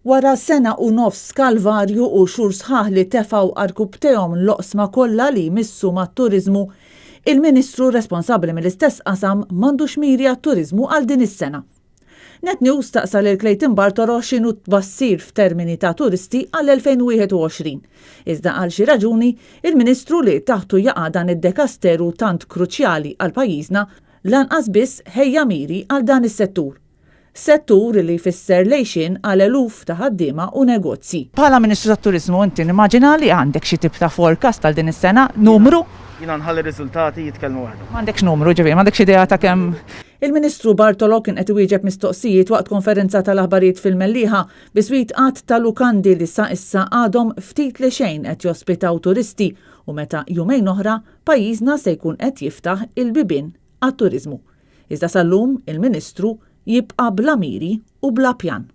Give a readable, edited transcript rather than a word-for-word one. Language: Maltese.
Wara sena u nofs kalvarju u xhur sħaħ li tefgħu għarkupptejhom l-oqsma kollha li jmissu mat-turiżmu, il-Ministru responsabbli mill-istess qasam m'għandux miri għat-turiżmu għal din is-sena. Net News staqsa lil Clayton Bartolo x'inhu t-tbassir f'termini ta' turisti għall-2021. Iżda għal xi raġuni, il-Ministru li taħtu jaqa' dan id-dekasteru tant kruċjali għal pajjiżna lanqas biss ħejja miri għal dan is-settur. Settur li jfisser l-għixien għal eluf ta' ħaddiema u negozji. Bħala Ministru tat-Turiżmu inti nimmaġina li għandek xi tip ta' forecast għal din is-sena, numru? Jiena nħalli r-riżultati jitkellmu waħedhom. M'għandekx numru, ġifieri m'għandekx idea ta' kemm. Il-Ministru Bartolo kien qed iwieġeb mistoqsijiet waqt konferenza tal-aħbarijiet fil-Mellieħa biswit għadd ta' lukandi li sa issa għadhom ftit li xejn qed jospitaw turisti u meta jumejn oħra pajjiżna se jkun qed jiftaħ il-bibien għat-turiżmu. Iżda sal-lum il-Ministru jibqa' bla miri u bla pjan.